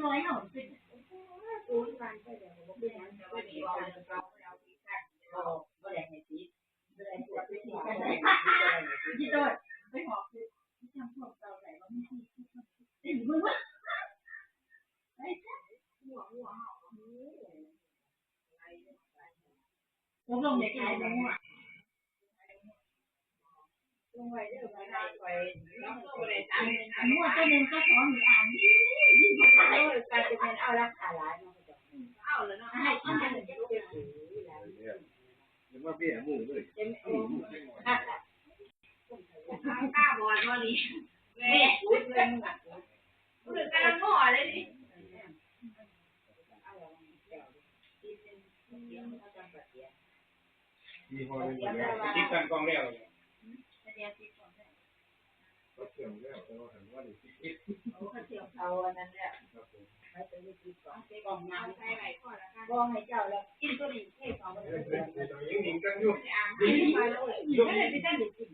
ຊອຍເຮົາເປັນ ໂອ້ຍ ບ້ານໄປແລ້ວບໍ່ເປັນຫຍັງ ແຕ່ວ່ານີ້ເວົ້າເລື່ອງເກົ່າ ບໍ່ໄດ້ເອົາທີ່ຄ້າງ ບໍ່ ບໍ່ໄດ້ໃຫ້ຕິດ ບໍ່ໄດ້ໃຫ້ຕິດ ໄປຫອບ ໄປຫອບ ໄປຫອບ ໄປຫອບ ຕົກລົງໄດ້ຂາຍບໍ່? ງົວ ງົວຕົວໜຶ່ງກໍສອງລ້ານ ກໍຈະແມ່ນເອົາລາຄາຫຼາຍເນາະ ເອົາລະເນາະ ໃຫ້ກິນ ເປັນ ເປັນ ເປັນ ເປັນ ເປັນ ເປັນ ເປັນ ເປັນ ຕາບອດບໍ່ນີ້ ແມ່ ມື້ກຳລັງງໍເລີຍນີ້ ມີຮອຍ ຕິດຕັ້ງກ້ອງແລ້ວ ເຂົາເຊື່ອມແລ້ວ ແຕ່ວ່າຫັ້ນບໍ່ໄດ້ຕິດ ໂອ້ ເຂົາເຊື່ອມເຂົາອັນນັ້ນແລ້ວ ຄັບຜົມ ໃຫ້ໄປຕິດກ້ອງ ກ້ອງນ້ຳ ໃສ່ໄວ້ພໍລະກັນ ບໍ່ໃຫ້ເຈົ້າແລ້ວ ກິນໂຕນີ້ ເທເຂົ້າ ເອີ ຍັງໜິງກັນຢູ່ ຍັງໜິງກັນຢູ່ ບໍ່ໄດ້ໄປທັນໄດ້ກິນ